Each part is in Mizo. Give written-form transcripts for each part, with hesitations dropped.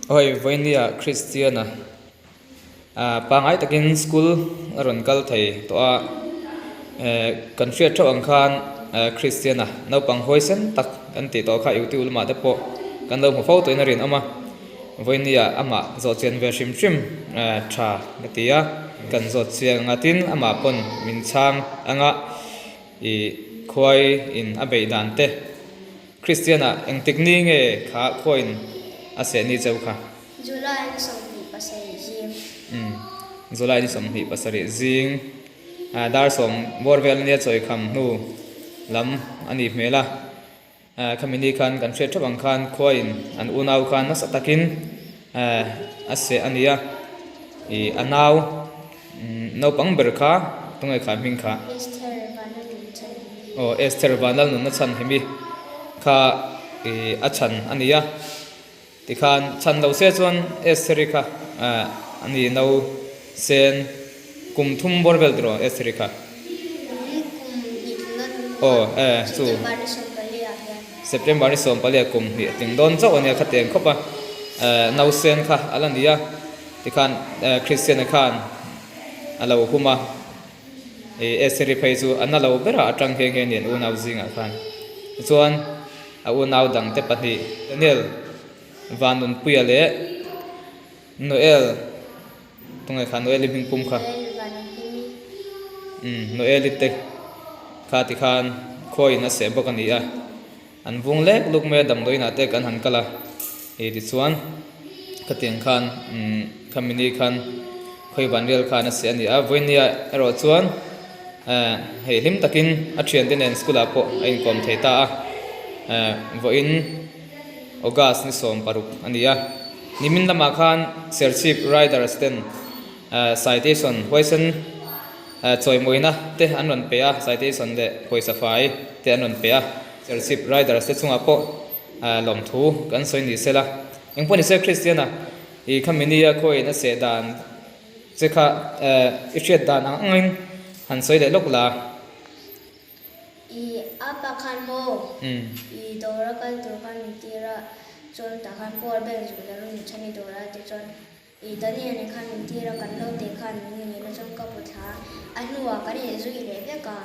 Awi vawinia Kristiana pangngai takin school a rawn kal thei tawh a, kan hriat theuh ang khan Kristiana naupang huaisen tak an tih tawh kha youtube lamah te pawh kan lo hmu fo tawhin a rinawm a, vawinia amah zawh chian ve hrim hrim tha ka ti a, kan zawt chiang ang a tin amah pawn min chhang ang a, ih khuai in a beih dan te. Kristian-ah engtik ni nge kha khuain a seh ni cheu kha? July ni 27 zing. Umm, July ni 27 zing dar sawm bawr vel ania chawi kham hnu lam a nih hmel a. Khami ni khan kan hriat theuh ang khan khuain an unau khan nasa takin a seh a ni a. Ih a nau naupang ber kha tunge kha hming kha? Esther Vanlalnunchhan. Aw Esther Vanlalnunachhan hemi kha ih a chhan a ni a, tikhan chhan lo se chuan Estheri kha a ni no sen kum thum bawr vel tiraw Estheri kha? Aw e chu September ni 14 ah kum hnih a tling dawn chauh a nia khatiang khawp a nausen kha a la ni a. Tikhan Kristiana khan a lo hum a, ih Estheri phei chu a na lo berah a tang nghe nghe nen unau zingah khan. Tichuan a unau dangte pahnih Daniel Vanunpuia leh Noel, tunge kha Noel-i hming pum kha? Umm Noel-i te kha tikhan khuain a seh bawk a ni a. An vung lek luk mai a damdawiinah te kan han kal a, ih tichuan khatiang khan umm khami ni khan khawi van rial khan a seh a ni a, vawinia erawh chuan eh hei hlim takin a thiante nen school ah pawh a inkawm thei ta a, eh vawiin August ni 16 a ni a, nimin lamah khan Serchhip Riders ten eh citation huaisen Chawimawina te an rawn pe a, citation leh pawisa fai te an rawn pe a, Serchhip Riders te chungah pawh lawmthu kan sawi ni sela. Engpawh ni se Kristiana i khami nia khawiin a seh dan che kha i hriat dan ang angin han sawi leh lawk la. I a pa khan maw i dawr a kal tur khan min tir a, chuan tah khan power bank zuk la rawn chhan i dawr a tichuan I Daniel nen khan min tir a, kan naute khan min ngen a chuan ka bu thla a, a hnuah kan inzui leh vek a.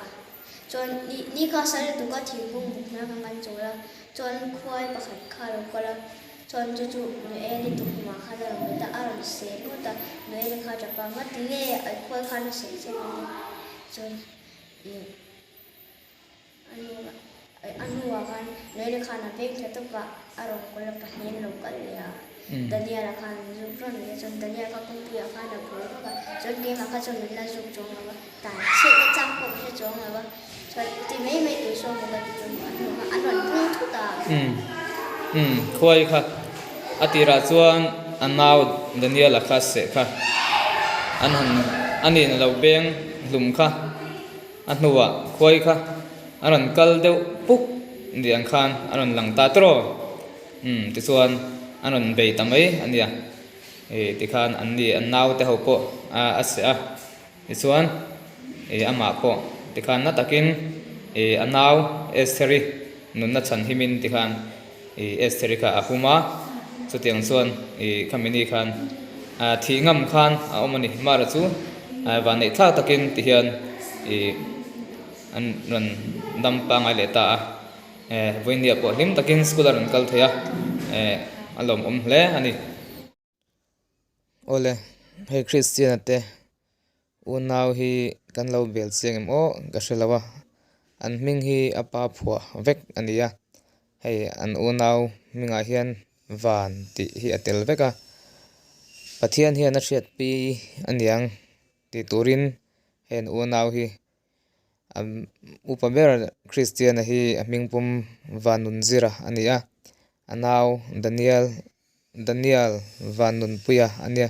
Chuan ni ni kha sal lutuk a thingkung buk hmel khan kan chawl a, chuan khuai pakhat kha a lo kal a, chuan chu chu Noel-i tukhumah khan a rawn bet a, a rawn seh ngawt a, Noel-i kha a tap a, ngati nge khuai khan a seh che a ni chuan ih A hnuah khan Noel khan a veng tha tawp a, a rawn kawl a pahnih an lo kal leh a. Daniel-a khan an zuk rawn leh a, chuan Daniel kha kawngpuiah khan a buai vak a, chuan keimah kha chuan min la zuk chuang lo va, tan chhiatna chang pawh ka hre chuang lo va, chuan ti mai mai tur sawn ka ti chuan a hnuah khan an rawn phung thut a. Umm, khuai kha a tirah chuan a nau Daniel-a kha seh kha an han a nin a lo beng hlum kha. A hnuah khuai kha a rawn kal deuh puk ni ang khan a rawn lang ta tawh umm tichuan a rawn bei ta mai a nia ih tikhan an ni an naute ho pawh a a seh a tichuan ih amah pawh tikhan na takin ih a nau Estheri nunna chhan himin tikhan ih Estheri kha a hum a chutiang chuan ih khami ni khan ah thih ngam khan a awm a ni mara chu ah vanneih thlak takin ti hian ih an rawn dam pangai leh ta a eh vawinia pawh hlim takin school a rawn kal thei a eh a lawmawm hle a ni. Awle hei Christian-a te unau hi kan lo bel chiang em aw ka hre lo a an hming hi a pa phuah vek a ni a hei an unau hmingah hian van tih hi a tel vek a Pathian hian a hriat pi a niang tih turin hei an unau hi upa ber Christian-a hi a hming pum Vanunzira a ni a a nau Daniel. Daniel van nunpuia a nia,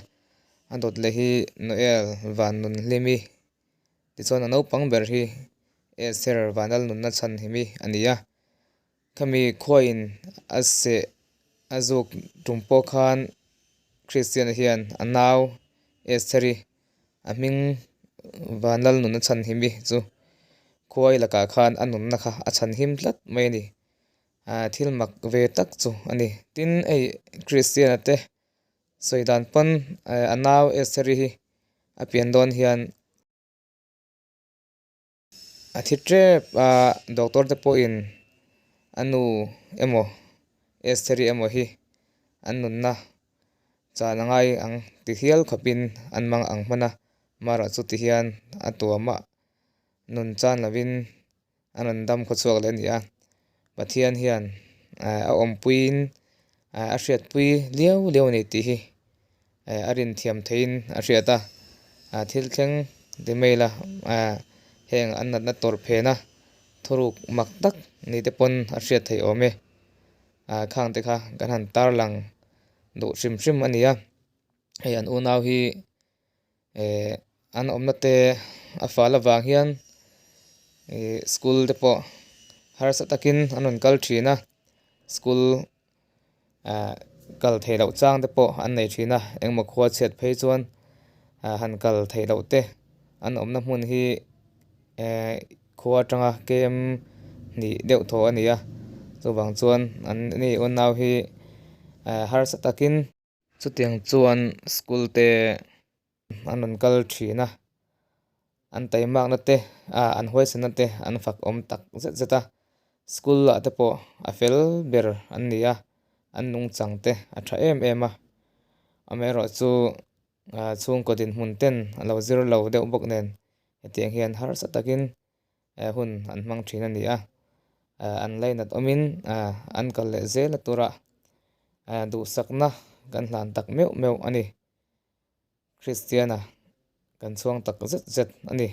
a dawt leh hi Noel van nunhlimi tichuan a naupang ber hi Esther vanal nunna chhanhimi a ni a, khami khuain a seh a zuk tum pawh khan Christian-a hian a nau Estheri a hming vanal nunna chhanhimi chu khuai lakah khan a nunna kha a chhanhim tlat mai a ni. Thil mak ve tak chu a ni. Tin, hei Kristiana te. Sawi dan pawn a nau Estheri hi a pian dawn hian a thi tep a, doctor te pawhin a nu emaw Estheri emaw hi an nunna chan a ngai ang ti hial khawpin an mang ang hman a, marawh chu ti hian a tuamah nun chan lovin a rawn dam khaw chhuak leh a ni a, Pathian hian a awmpuiin a hriatpui liau liau a ni tih hi a rin thiam theihin a hriat a, thil thleng ti mai ila heng an natna tawrh phena thuruk mak tak ni te pawn a hriat theih awm e, khang te kha kan han tarlang duh hrim hrim a ni a, hei an unau hi. Eh an awmna te a fal avang hian ih school te pawh harsa takin an rawn kal thin a school ah kal theih loh chang te pawh an nei thin a engmaw khua chhiat phei chuan ah han kal theih loh te an awmna hmun hi eh khua atanga kem hnih deuh thaw a ni a chuvang chuan an ni unau hi ah harsa takin. Chutiang chuan school te an rawn kal thin a, an taimakna te ah an huaisanna te an fak awm tak zet zet a, school ah te pawh a fel ber an ni a, an nungchang te a tha em em a, amaherawhchu ah chhungkaw dinhmun ten a lo zir lo deuh bawk nen hetiang hian harsa takin hun an hmang thin a ni a, an lainat awmin an kal leh zel a tura duhsakna kan hlan tak meuh meuh a ni. Kristiana kan chhuang tak zet zet a ni.